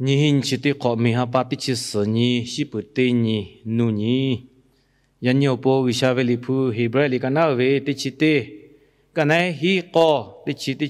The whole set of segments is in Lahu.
Nyiˇ hinˉ nyiˇ chi teˇ hk'awꞈ, miˬ ha pa teˇ chi suhˍ nyi, shiˉ peuˍ teˇ nyi, nuˇ nyi. Yaꞈ nyi awˬ pon G'uiˬsha ve liꞈ hpu Heˍbrehˇ liꞈ ka naˉ uiˍ ve teˇ chi teˇ, ka naˉ hiˉ k'awˇ, teˇ chi teˇ,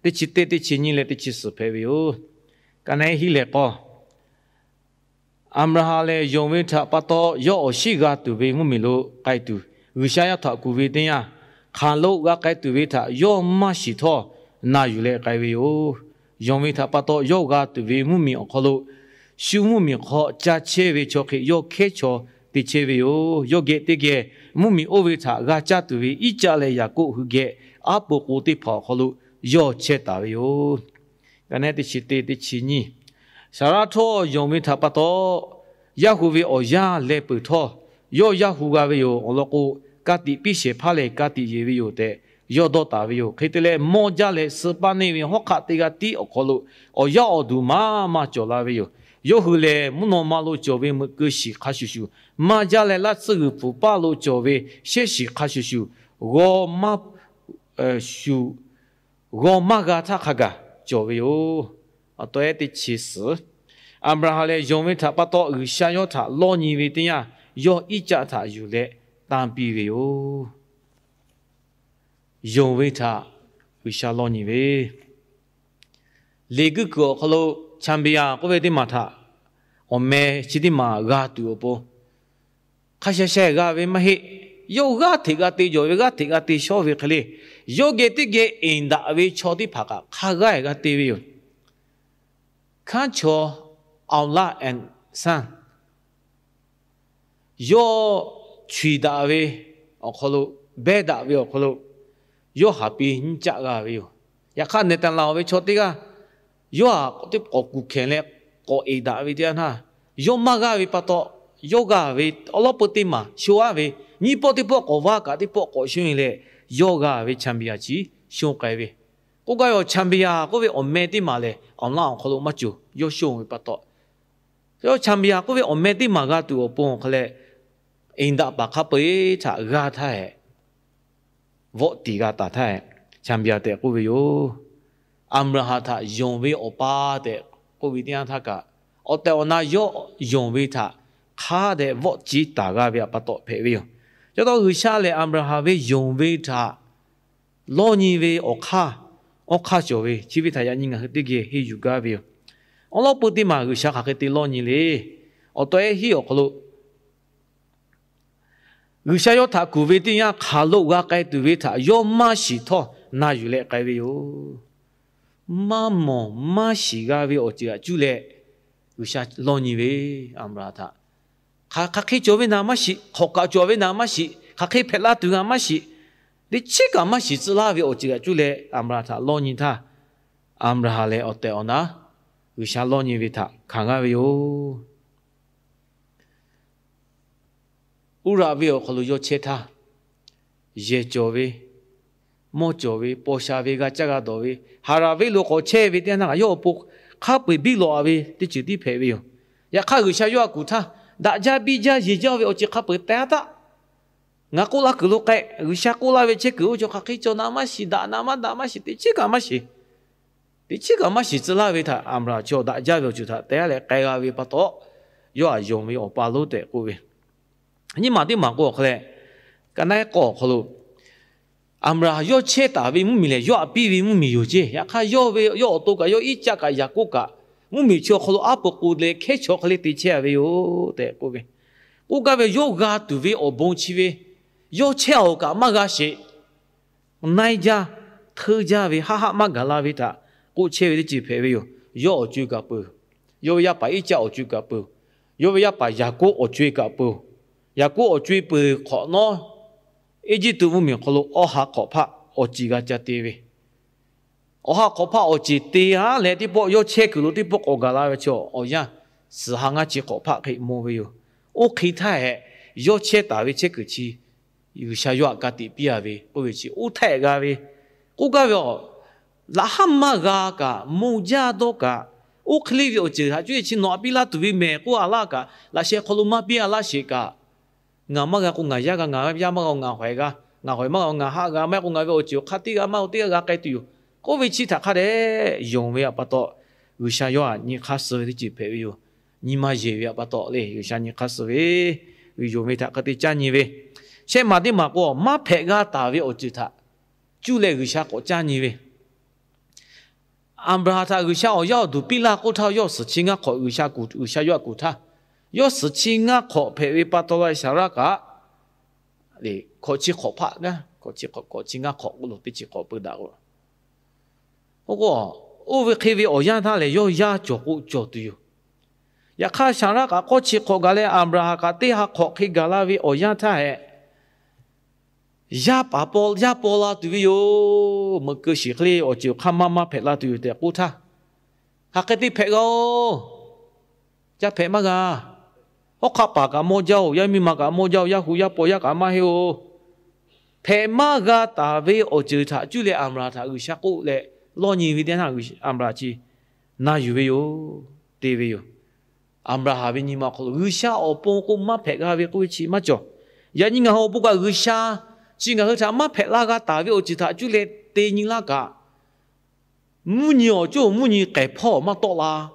teˇ chi teˇ, teˇ chi nyiˇ leh teˇ chi suhˍ hpehꞈ ve yoˬ. Ka naˉ hiˉ lehˬ k'awˇ, Aˍbraˍhanˍ lehˬ yonˍ ve htaꞈ pa taw yawˇ awˬ shiˉ g'a tuˬ ve mvuhˇmiˬ lo k'ai tuˬ, G'uiˬsha yawˇ htaꞈ kuˬ ve teˇ yanˇ, hk'aˬ lo g'a k'ai tuˬ ve htaꞈ yawˇ maˇ shiˍ htawˇ na yuˬ leh k'ai ve yoˬ. Yonˍ ve htaꞈ pa taw yawˇ g'a tuˬ ve mvuhˇmiˬ awˬ hk'aw lo, shu mvuhˇmiˬ hk'aw ca chehˇ ve chaw hk'e yawˇ hkehˉ chaw te chehˇ ve yoˬ. Yawˇ geh teˇ geh mvuhˇmiˬ oˇ ve htaꞈ g'a caˇ tuˬ ve Iˉcaˆ leh Yaˍkoˆ hui geh aˉ po k'o teˇ hpaˍ awˬ hk'aw lo yawˇ chehˇ taˍ ve yoˬ. Ka naˉ teˇ chi teˇ, teˇ chi nyiˇ, Saˍraˆ htawˇ yonˍ ve htaꞈ pa taw, yaˇ hu ve awˬ yanˇ leh peuˬ htawˇ, yawˇ yaˇ hu g'a ve yoˬ. Awˬ lawn k'o, ka tiꞈ piˇ shehˍ hpaˇ lehˬ ka tiꞈ yeˬ ve yoˬ tehꞈ yawˇ dawˇ taˍ ve yoˬ. Hk'e te leh, mawˇ jaˇ leh suh paˇ neˇ ve hawˉ hk'aˆ teˇ g'aˇ tiˉ awˬ hk'aw lo awˬ yaˇ awˬ duˬ maˇ maˇ cawˬ la ve yoˬ. Yawˇ hui lehˬ, mvuhˇ naw ma lo cawˬ ve meuꞈ keu shiˍ hk'a shuˍ shuˍ, maˇ jaˇ leh laˇ tsuhˇ g'uiˬ pfuhˍ paˇ lo cawˬ ve shehˉ shiˍ hk'a shuˍ shuˍ, g'aw maˇ shuˍ, g'aw maˇ g'a htaˇ hk'a gaˬ cawˬ ve yoˬ. Awˬ taw ehˉ teˇ chi suhˍ, Aˍbraˍhanˍ lehˬ yonˍ ve htaꞈ pa taw G'uiˬsha yawˇ htaꞈ lawˇ nyi ve teˇ yanˇ, yawˇ Iˉcaˆ htaꞈ yuˬ leh tanˇ piˇ ve yoˬ. Yonˍ ve htaꞈ G'uiˬsha lawˇ nyi ve, liꞈ guiˇ kuiˬ awˬ hk'aw lo chanˍ beˍ yaˍ k'oˆ ve teˇ maˬ htaꞈ awˬ meh chi teˇ maˬ g'a tuˬ awˬ pon, hk'a sha sha g'a ve maˇ heˆ. Yawˇ g'aˇ hteꞈ g'a te jawˬ ve, g'aˇ hteꞈ g'a te shawˉ ve hk'e le, yawˇ geh teˇ geh eˍ daꞈ ve chaw teˇ hpaˍ kaꞈ hk'a g'aˇ g'a te ve yoˬ. Kanˉ chaw awˬ laˇ and son, yawˇ chi daꞈ ve awˬ hk'aw lo, behˇ daꞈ ve awˬ hk'aw lo, yawˇ haˍ pi nyiˇ caˆ g'a ve yoˬ. Yaꞈ hk'aˇ, Neˍtaˍlaˍ ve chaw teˇ g'aˇ yawˇ htaꞈ teˇ k'awꞈ kuˬ hkehˍ leh k'awꞈ eˍ daꞈ ve teˇ yanˇ htaˇ, yawˇ maˇ g'a ve pa taw, yawˇ g'a ve awˉ lawˉ peu teˇ maˬ sho aˉ ve, nyiˇ pawˆ teˇ pawˆ k'awꞈ vaˇ kaꞈ teˇ pawˆ k'awꞈ shonˇ e leh, yawˇ g'a ve chanˍ beˍ yaˍ chi shonˇ k'ai ve. K'oˆ gaˇ ve awˬ chanˍ beˍ yaˍ k'oˆ ve awˬ meh teˇ maˬ lehˬ, awˬ laˇ awˬ hk'aw lo maˇ cawˬ, yawˇ shonˇ ve pa taw, yawˇ chanˍ beˍ yaˍ k'oˆ ve awˬ meh teˇ maˬ g'a tuˬ awˬ pon awˬ hk'aw leh, eˍ daꞈ paˍ hk'a peu-eˬ htaꞈ g'a htaˇ hehꞈ, vawˆ tiˍ g'a taˍ htaˇ hehꞈ, chanˍ beˍ yaˍ tehꞈ k'oˆ ve yoˬ. Aˍbraˍhanˍ htaꞈ yonˍ ve awˬ pa tehꞈ k'oˆ ve teˇ yanˇ htaˇ kaꞈ, awˬ tehˬ awˬ na yawˇ yonˍ ve htaꞈ hk'a dehꞈ vawˆ ciˉ taˍ g'a ve awˬ pa taw hpehꞈ ve yoˬ. Ca taw G'uiˬsha lehˬ Aˍbraˍhanˍ ve yonˍ ve htaꞈ lawˇ nyi ve awˬ hk'aˇ, awˬ hk'aˇ cawˬ ve chi ve htaꞈ yaꞈ nyi ngaˬ hui teˇ geh henˇ yuˬ gaˇ ve yoˬ. Awˉ lawˉ peu teˇ maˬ G'uiˬsha hk'aˬ hk'e te lawˇ nyi le. Awˬ taw ehˉ hiˉ awˬ hk'aw lo G'uiˬsha yawˇ htaꞈ kuˬ ve teˇ yanˇ, hk'aˬ lo g'a k'ai tuˬ ve htaꞈ yawˇ maˇ shiˍ htawˇ na yuˬ leh k'ai ve yoˬ. Maˇ mawˬ maˇ shiˍ g'a ve awˬ ceuˬ htaꞈ cuˇ leh G'uiˬsha lawˇ nyi ve, Aˍbraˍhanˍ htaꞈ hk'aˬ hk'e cawˬ ve naˍ maˇ shiˍ, hk'awꞈ kaꞈ cawˬ ve naˍ maˇ shiˍ, hk'aˬ hk'e hpehꞈ la tuˬ g'a maˇ shiˍ, teˇ chiˉ kaꞈ maˇ shiˍ tcuh laˇ ve awˬ ceuˬ htaꞈ cuˇ leh Aˍbraˍhanˍ htaꞈ lawˇ nyi htaˇ, Aˍbraˍhanˍ lehˬ awˬ tehˬ awˬ na G'uiˬsha lawˇ nyi ve htaꞈ hkanˍ g'a ve yoˬ. Uˇraꞈ venˇ awˬ hk'aw lo yawˇ chehˇ htaˇ, yehˬ cawˬ ve, mawˇ cawˬ ve, paw sha ve, g'a caˇ g'a dawˬ ve, Haˍraˍ venˇ lo k'awꞈ chehˇ ve teˇ yanˇ htaˇ kaꞈ yawˇ awˬ pon hk'a peu-eˬ biˇ lawꞈ-a ve teˇ ceuˬ tiˉ hpehꞈ ve yoˬ. Yaꞈ hk'aˇ, G'uiˬsha yawˇ htaꞈ kuˬ htaˇ, daꞈ jaˇ biˇ jaˇ yeˬ jaˇ ve awˬ ceuˬ hk'a peu-eˬ teh-a htaˇ, ngaˬ k'oˆ laˇ kuiˬ lo k'ai, G'uiˬsha k'oˆ laˇ ve chehˇ kuiˬ oˇ cawˬ hk'aˬ hk'e cawˬ naˍ maˇ shiˍ, daꞈ naˍ maˇ daꞈ maˇ shiˍ, teˇ chiˉ kaꞈ maˇ shiˍ. Teˇ chiˉ kaꞈ maˇ shiˍ tcuh laˇ ve htaꞈ Aˍbraˍhanˍ chaw daꞈ jaˇ ve awˬ ceuˬ htaꞈ teh-a leh k'ai g'a ve pa taw, yawˇ htaꞈ yonˍ ve awˬ pa lonˉ tehꞈ k'oˆ ve. Nyiˇ maˬ teˇ maˬ k'o awˬ hk'aw leh, ka naˉ k'awˇ awˬ hk'aw lo Aˍbraˍhanˍ yawˇ chehˇ taˍ ve mvuhˇmiˬ lehˬ, yawˇ htaꞈ piˇ ve mvuhˇmiˬ yoˬ ceˇ. Yaꞈ hk'aˇ, yawˇ ve yawˇ awˬ to kaꞈ yawˇ Iˉcaˆ kaꞈ Yaˍkoˆ kaꞈ mvuhˇmiˬ chi awˬ hk'aw lo aˉ po k'o leh hkehˉ chaw hk'e le te chehˇ-a ve yoˬ tehꞈ k'oˆ ve. K'oˆ gaˇ ve, yawˇ g'a tuˬ ve awˬ bon chi ve yawˇ chehˇ-a-oˬ kaꞈ maˇ g'a sheˍ. Naiˇ jaˇ hteˇ jaˇ ve haˆ haˆ maˇ gaˬ la ve htaꞈ k'oˆ chehˇ ve teˇ ceuˬ hpehꞈ ve yoˬ. Yawˇ awˬ co-e kaꞈ peuˬ, yawˇ ve yaˇ paˍ Iˉcaˆ awˬ co-e kaꞈ peuˬ, yawˇ ve yaˇ paˍ Yaˍkoˆ awˬ co-e kaꞈ peuˬ. Yaˍkoˆ awˬ co-e peuˬ hk'awꞈ nawˉ, Eˇjiˇtuꞈ mvuhˇmiˬ awˬ hk'aw lo awˬ ha hk'awꞈ hpaˆ awˬ ceˬ g'a ca te ve, awˬ ha hk'awꞈ hpaˆ awˬ ceˬ te-a leh teˇ pawˆ yawˇ chehˇ kuiˬ lo teˇ pawˆ k'awꞈ gaˬ la ve chaw awˬ yanˇ, suhˍ ha ngaˇ chi hk'awꞈ hpaˆ hk'e mawˬ ve yoˬ. Oˇ hk'e htaˇ hehꞈ, yawˇ chehˇ taˍ ve chehˇ kuiˬ chi G'uiˬsha yawˇ htaꞈ ka tiꞈ piˇ-a ve k'oˆ ve chi oˇ htaˇ hehꞈ g'a ve. K'oˆ gaˇ ve, laꞈ haˉ maˇ g'a kaꞈ, mvuh jaˇ dawˇ kaꞈ, oˇ hk'e le ve awˬ ceuˬ htaꞈ cuˇ yiˍ chi nawˬ htaꞈ piˇ laˇ tuˬ ve mehˬ k'oˆ-a laˇ kaꞈ, laꞈ sheh hk'aw lo maˇ piˇ-a laˇ sheˍ kaꞈ, ngaˬ maˇ g'a k'o ngaˬ yaˇ g'a, ngaˬ yaˇ maˇ g'a k'o ngaˬ hawehˍ g'a, ngaˬ hawehˍ maˇ g'a k'o ngaˬ haˆ g'a, maˇ heˆ k'o ngaˬ ve awˬ ceuˬ hk'a teˇ g'aˇ maˇ k'o teˇ g'aˇ g'a k'ai tuˬ yoˬ. K'oˆ ve chi htaꞈ hk'a dehꞈ yonˍ ve pa taw, G'uiˬsha yawˇ htaꞈ nyi hk'aˇ suh ve teˇ ceuˬ hpehꞈ ve yoˬ. Nyi ma yeˬ ve pa taw le, G'uiˬsha nyi hk'aˇ suh ve, yonˍ ve htaꞈ hk'e te caˇ nyi ve. Shehˆ maˬ teˇ maˬ k'o, maˇ hpehꞈ g'a taˍ ve awˬ ceuˬ htaꞈ cuˇ leh G'uiˬsha k'awꞈ caˇ nyi ve. Aˍbraˍhanˍ htaꞈ G'uiˬsha awˬ yaˇ awˬ duˬ piˇ laˇ k'oˆ htaˇ, yawˇ suhˍ chi ngaˇ hk'awꞈ G'uiˬsha kuˬ, G'uiˬsha yawˇ htaꞈ kuˬ htaˇ, yawˇ suhˍ chi ngaˇ hk'awꞈ hpehꞈ ve pa taw leh Saˍraˆ kaꞈ hkawꞈ chi hk'awꞈ hpaˆ gaˇ, hkawꞈ chi hk'awꞈ, hkawꞈ chi ngaˇ hk'awꞈ k'oˆ lo teˇ chi hk'awꞈ peu daꞈ k'o, oˇ ve hk'e ve awˬ yanˇ htaˇ lehˬ, yawˇ yaˇ cawˬ k'o cawˬ tuˬ yoˬ. Yaꞈ hk'aˇ, Saˍraˆ kaꞈ hk'awꞈ chi hk'awꞈ gaˬ leh Aˍbraˍhanˍ kaꞈ teˇ ha hk'awꞈ hk'e gaˬ la ve awˬ yanˇ htaˇ hehꞈ, yaˇ paˍ paw, yaˇ paw la tuˬ ve yoˬ. Meuꞈ keu shiˍ hk'e le awˬ ceuˬ hk'aˇ maˇ maˇ hpehꞈ la tuˬ yoˬ tehꞈ k'oˆ htaˇ, hk'aˬ hk'e te hpehꞈ g'a oˬ. Ca hpehꞈ maˇ g'a. Hawˉ hk'aˆ paˍ kaꞈ mawˇ jaˇ oˬ, yaˇ miˇ ma kaꞈ mawˇ jaˇ oˬ, yaˇ hu yaˇ paw yaˇ kaꞈ maˇ heˆ oˬ. Hpehꞈ maˇ g'a taˍ ve awˬ ceuˬ htaꞈ cuˇ leh Aˍbraˍhanˍ htaꞈ G'uiˬsha k'oˆ leh lawˇ nyi ve teˇ yanˇ htaˇ, Aˍbraˍhanˍ chi na yuˬ ve yoˬ, te ve yoˬ. Aˍbraˍhanˍ ve nyi ma awˬ hk'aw lo G'uiˬsha awˬ pon k'o maˇ hpehꞈ g'a ve k'oˆ ve chi maˇ cawˬ. Yaꞈ nyi ngaˬ hui awˬ pon kaꞈ G'uiˬsha chi ngaˬ hui htaꞈ maˇ hpehꞈ la g'a taˍ ve awˬ ceuˬ htaꞈ cuˇ leh te nyi laˇ kaꞈ, mvuhˇ nyi awˬ coˇ mvuhˇ nyi k'ehˬ hpawˇ maˇ tawˆ la.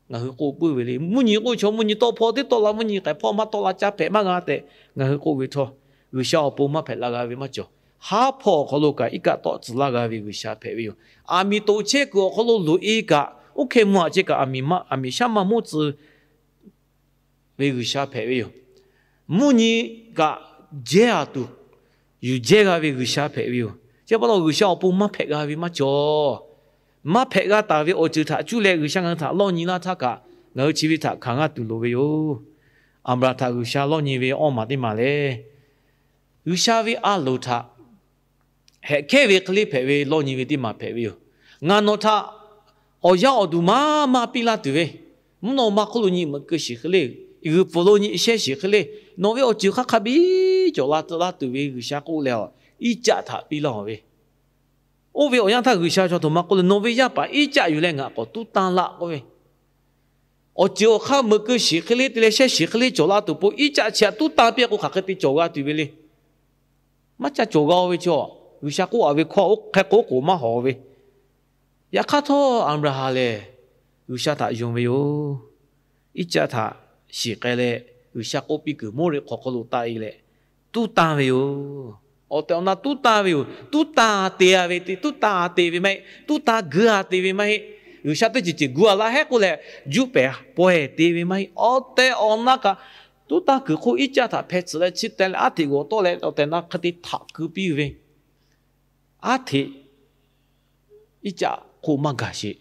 Ngaˬ hui k'oˆ puiˉ ve le, mvuhˇ nyi k'oˆ chaw mvuhˇ nyi tawˆ hpawˇ teˇ tawˆ la, mvuhˇ nyi k'ehˬ hpawˇ maˇ tawˆ la, ca hpehꞈ maˇ g'a tehꞈ ngaˬ hui k'oˆ ve htawˇ, G'uiˬsha awˬ pon maˇ hpehꞈ la g'a ve maˇ cawˬ. Haˉ hpawˇ awˬ hk'aw lo kaꞈ iˉ kaˆ tawˆ tcuh laˇ g'a ve G'uiˬsha hpehꞈ ve yoˬ. Aˬ miˍ toꞈ chehˇ kuiˬ awˬ hk'aw lo loꞈ e kaꞈ, oˇ hkeh mvuh aꞈ ceh kaꞈ, aˬ miˍ shaˉ maˇ mvuhˇ tcuh ve G'uiˬsha hpehꞈ ve yoˬ. Mvuhˇ nyi kaꞈ jehˇ a tuˬ yuˬ jehˇ g'a ve G'uiˬsha hpehꞈ ve yoˬ. Chi pa taw G'uiˬsha awˬ pon maˇ hpehꞈ g'a ve maˇ cawˬ. Maˇ hpehꞈ g'a taˍ ve awˬ ceuˬ htaꞈ cuˇ leh G'uiˬsha ngaˬ hui htaꞈ lawˇ nyi laˇ htaˇ kaꞈ, ngaˬ hui chi ve htaꞈ hkanˍ g'a tuˬ loˍ ve yoˬ. Aˍbraˍhanˍ htaꞈ G'uiˬsha lawˇ nyi ve awˇ maˬ teˇ maˬ lehˬ, G'uiˬsha ve a loˍ htaꞈ hehꞈ hkehˇ ve hk'e le hpehꞈ ve lawˇ nyi ve teˇ maˬ hpehꞈ ve yoˬ. Ngaˬ nawˬ htaꞈ awˬ yaˇ awˬ duˬ maˇ maˇ piˇ laˇ tuˬ ve, mvuhˇ naw ma hk'oˆ lo nyi meuꞈ keu shiˍ hk'e le, g'uiˬ pfuhˍ lo nyi shehˇ shiˍ hk'e le, nawˬ ve awˬ ceuˬ hk'aˇ hk'a biˇ cawˬ la tcuh laˇ tuˬ ve G'uiˬsha k'oˆ leh, iˉ caˆ htaꞈ piˇ laˇ ve. Oˇ ve awˬ yanˇ htaˇ G'uiˬsha chaw htoꞈ ma k'oˆ le, nawˬ ve yaˇ paˍ iˉ caˆ yuˬ leh ngaˬ k'awꞈ tuˉ tanˇ laˆ k'oˆ ve, awˬ ceuˬ awˬ hk'aˇ meuꞈ keu shiˍ hk'e le te leh shehˇ shiˍ hk'e le cawˬ la tuˬ pon iˉ caˆ chi htaꞈ tuˉ tanˇ piˇ k'o hk'aˬ hk'e te cawˬ g'a tuˬ ve le. Maˇ ca cawˬ g'a-o ve chaw, G'uiˬsha k'oˆ a ve hkawˇ oˇ hk'e k'o k'oˍ maˇ hawˍ ve. Yaꞈ hk'aˇ htawˇ Aˍbraˍhanˍ lehˬ, G'uiˬsha htaꞈ yonˍ ve yoˬ. Iˉ caˆ htaꞈ shiˍ k'ai leh, G'uiˬsha k'oˆ piˇ kuiˬ Moˉseˍ hk'aw hk'aw lo taˆ e leh tuˉ tanˇ ve yoˬ. Awˬ tehˬ awˬ na tuˉ tanˇ ve yoˬ. Tuˉ tanˇ te a ve te, tuˉ tanˇ te ve maˇ heˆ. Tuˉ tanˇ gu a te ve maˇ heˆ. G'uiˬsha teˇ ceuˬ ceuˬ gu a laˇ hehˉ k'oˆ leh, juˇ pehˍ pawehˇ te ve maˇ heˆ. Awˬ tehˬ awˬ na kaꞈ tuˉ tanˇ kuiˬ hk'oˆ iˉ caˆ htaꞈ hpeh tcuhꞈ leh chi teh leh aˉ hteꞈ g'awˬ tawˆ leh awˬ tehˬ na hk'e te htaꞈ keu piˇ ve, aˉ hteꞈ iˉ caˆ hk'oˆ maˇ gaˬ sheˍ.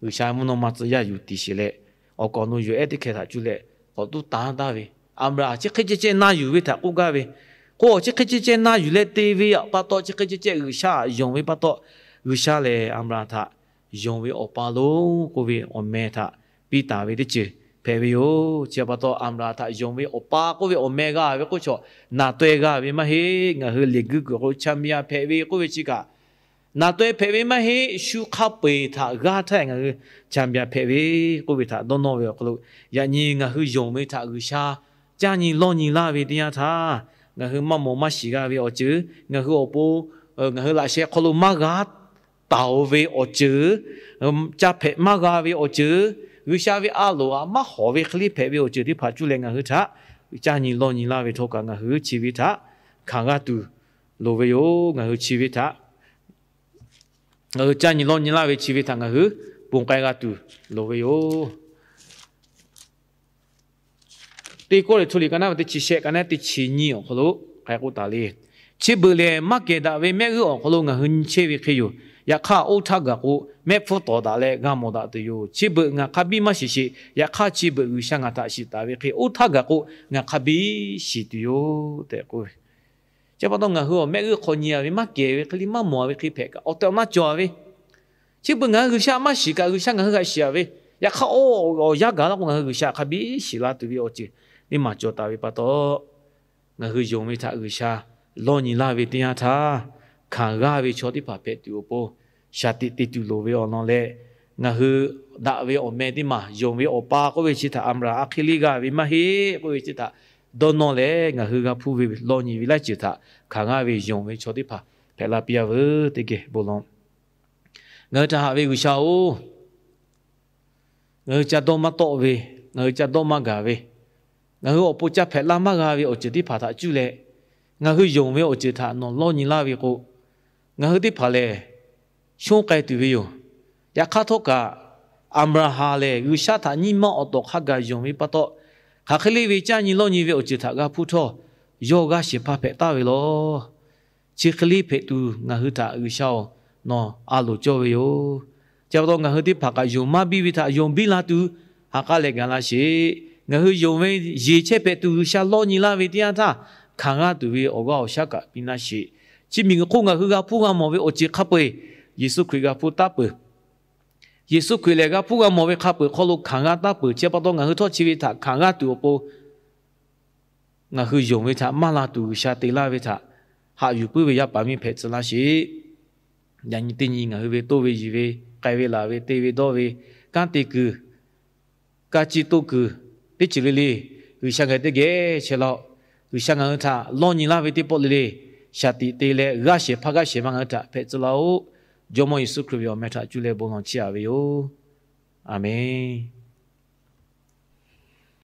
G'uiˬsha mvuhˇ naw ma tcuh yaˇ yuˬ tiˍ sheˍ leh, awˬ kaˍ awˬ nu yoˬ ehˉ teˇ hkeh htaꞈ cuˇ leh k'awꞈ tuˉ tanˇ taˍ ve, Aˍbraˍhanˍ chi hk'e ceh ceh na yuˬ ve htaꞈ k'oˆ gaˇ ve, k'o chi hk'e ceh ceh na yuˬ leh te ve pa taw chi hk'e ceh ceh G'uiˬsha htaꞈ yonˍ ve pa taw, G'uiˬsha lehˬ Aˍbraˍhanˍ htaꞈ yonˍ ve awˬ pa lo k'oˆ ve awˬ meh htaꞈ piˇ taˍ ve teˇ ceuˬ hpehꞈ ve yoˬ. Chi pa taw Aˍbraˍhanˍ htaꞈ yonˍ ve awˬ pa k'oˆ ve awˬ meh g'a ve k'oˆ chaw, naˬ taweh g'a ve maˇ heˆ. Ngaˬ hui liꞈ guiˇ kuiˬ k'o ချန်ပီယံ hpehꞈ ve k'oˆ ve chi kaꞈ, naˬ taweh hpehꞈ ve maˇ heˆ. Shu hk'a peu-eˬ htaꞈ g'aˇ htaˇ ngaˬ hui ချန်ပီယံ hpehꞈ ve k'oˆ ve htaꞈ dawˇ nawˇ ve awˬ hk'aw lo, yaꞈ nyi ngaˬ hui yonˍ ve htaꞈ G'uiˬsha caˇ nyi lawˇ nyi laˇ ve teˇ yanˇ htaˇ, ngaˬ hui maˇ mawˬ maˇ shiˍ g'a ve awˬ ceuˬ, ngaˬ hui awˬ pon ngaˬ hui laꞈ sheh hk'aw lo maˇ g'a taˍ-o ve awˬ ceuˬ, ca hpehꞈ maˇ g'a ve awˬ ceuˬ, G'uiˬsha ve a loˍ htaꞈ maˇ hawˍ ve hk'e le hpehꞈ ve awˬ ceuˬ teˇ hpaˍ cuˇ leh ngaˬ hui htaꞈ caˇ nyi lawˇ nyi laˇ ve htawˇ kaꞈ ngaˬ hui chi ve htaꞈ hkanˍ g'a tuˬ loˍ ve yoˬ. Ngaˬ hui chi ve htaꞈ, ngaˬ hui caˇ nyi lawˇ nyi laˇ ve chi ve htaꞈ ngaˬ hui ponˬ k'ai g'a tuˬ loˍ ve yoˬ. Teˇ Kawˇrenˍhtuˆ liꞈ ka naˉ ve teˇ chi shehˆ ka naˉ teˇ chi nyiˇ awˬ hk'aw lo hk'aˬ hk'e k'oˆ taˍ le. Chi beuꞈ lehˬ, maˇ kehˬ daꞈ ve mehˆ g'uˇ awˬ hk'aw lo ngaˬ hui nyi chehˇ ve hk'e yoˬ. Yaꞈ hk'aˇ, oˇ htaˇ gaˬ k'o, mehˆ hpfuhˇ tawˍ daꞈ leh g'a mawˬ daꞈ tuˬ yoˬ. Chi beuꞈ ngaˬ hk'a biˇ maˇ shiˍ sheˍ. Yaꞈ hk'aˇ, chi beuꞈ G'uiˬsha ngaˬ htaꞈ shiˍ taˍ ve hk'e, oˇ htaˇ gaˬ k'o, ngaˬ hk'a biˇ shiˍ tuˬ yoˬ tehꞈ k'oˆ ve. Chi pa taw ngaˬ hui awˬ mehˆ g'uˇ hk'aw nyi a ve maˇ kehˬ ve hk'e le, maˇ mawˬ a ve hk'e hpehꞈ kaꞈ, awˬ tehˬ awˬ na cawˬ a ve, chi beuꞈ ngaˬ hui G'uiˬsha maˇ shiˍ kaꞈ, G'uiˬsha ngaˬ hui htaꞈ shiˍ a ve, yaꞈ hk'aˇ, oˇ awˬ yanˇ gaˬ la k'o, ngaˬ hui G'uiˬsha hk'a biˇ shiˍ la tuˬ ve awˬ ceuˬ teˇ maˬ cawˬ taˍ ve pa taw, ngaˬ hui yonˍ ve htaꞈ G'uiˬsha lawˇ nyi laˇ ve teˇ yanˇ htaˇ, hkanˍ g'aˇ ve chaw teˇ hpaˍ hpehꞈ tuˬ awˬ pon shaˍ tiꞈ te tuˬ loˍ ve awˬ lawn leh, ngaˬ hui daꞈ ve awˬ meh teˇ maˬ yonˍ ve awˬ pa k'oˆ ve chi htaꞈ Aˍbraˍhanˍ a hk'e le g'a ve maˇ heˆ k'oˆ ve chi htaꞈ dawˇ nawˇ leh, ngaˬ hui g'a hpuˇ ve lawˇ nyi ve laiˉ ceuˬ htaꞈ hkanˍ g'aˇ ve yonˍ ve chaw teˇ hpaˍ hpehꞈ la piˇ a veuˬ teˇ geh bon lawˬ. Ngaˬ hui htaꞈ haꞈ ve G'uiˬsha-oˬ, ngaˬ hui ca dawˇ maˇ tawˆ ve, ngaˬ hui ca dawˇ maˇ gaˬ ve, ngaˬ hui awˬ pon ca hpehꞈ laˇ maˇ g'a ve awˬ ceuˬ teˇ hpaˍ htaꞈ cuˇ leh, ngaˬ hui yonˍ ve awˬ ceuˬ htaꞈ nawˬ lawˇ nyi laˇ ve k'o, ngaˬ hui teˇ hpaˍ lehˬ shonˇ k'ai tuˬ ve yoˬ. Yaꞈ hk'aˇ htawˇ kaꞈ, Aˍbraˍhanˍ lehˬ G'uiˬsha htaꞈ nyiˇ maˇ awˬ tawˍ hk'a gaˬ yonˍ ve pa taw, hk'aˬ hk'e le ve caˇ nyi lawˇ nyi ve awˬ ceuˬ htaꞈ g'a hpuˇ htawˇ, yawˇ g'aˇ shehˍ hpaˇ hpehꞈ taˍ ve yoˬ. Chi hk'e le hpehꞈ tuˬ ngaˬ hui htaꞈ G'uiˬsha-oˬ, nawˬ a loˍ cawˇ ve yoˬ. Chi pa taw ngaˬ hui teˇ hpaˍ kaꞈ yonˍ maˇ biˇ ve htaꞈ yonˍ biˇ la tuˬ ha k'aˉ leh gaˬ laˇ sheˍ. Ngaˬ hui yonˍ ve yeˬ chehˇ hpehꞈ tuˬ G'uiˬsha lawˇ nyi laˇ ve teˇ yanˇ htaˇ, hkanˍ g'a tuˬ ve awˬ g'aˇ awˬ shaˉ kaꞈ piˇ laˇ sheˍ. Chi miˬguiˬ hk'oˆ ngaˬ hui g'a hpuˇ g'a mawˬ ve awˬ ceuˬ hk'a peu-eˬ Yeˍsuˆ Hkriꞈ g'a hpuˇ taˉ peuˬ. Yeˍsuˆ Hkriꞈ lehˬ g'a hpuˇ g'a mawˬ ve hk'a peu-eˬ hk'aw lo hkanˍ g'a taˉ peuˬ. Chi pa taw ngaˬ hui htawˇ chi ve htaꞈ hkanˍ g'a tuˬ awˬ pon ngaˬ hui yonˍ ve htaꞈ maˇ la tuˬ G'uiˬsha te laˇ ve htaꞈ haꞈ yuˬ puiˉ ve yaˇ paˍ miˇ hpehꞈ tcuh laˇ sheˍ. Yaꞈ nyi teˇ nyi ngaˬ hui ve toˇ ve yiˬ ve, k'ai ve laˬ ve, te ve dawˇ ve, kanˉ te kuiˬ, ka ciˇ toˇ kuiˬ, teˇ ceuˬ le le, G'uiˬsha ngaˬ hui teˇ geh chehˇ laˇ-oˆ. G'uiˬsha ngaˬ hui htaꞈ lawˇ nyi laˇ ve teˇ pawˆ le le, shaˍ tiꞈ te leh g'aˇ shehˍ hpaˇ g'aˇ shehˍ ma ngaˬ hui htaꞈ hpehꞈ tcuh laˇ-oˆ. Jawˇmawˇ Yeˍsuˆ Hkriꞈ ve awˬ meh htaꞈ cuˇ leh bon lawˬ chiˇ aꞈ ve yoˬ. Aˍmenˍ.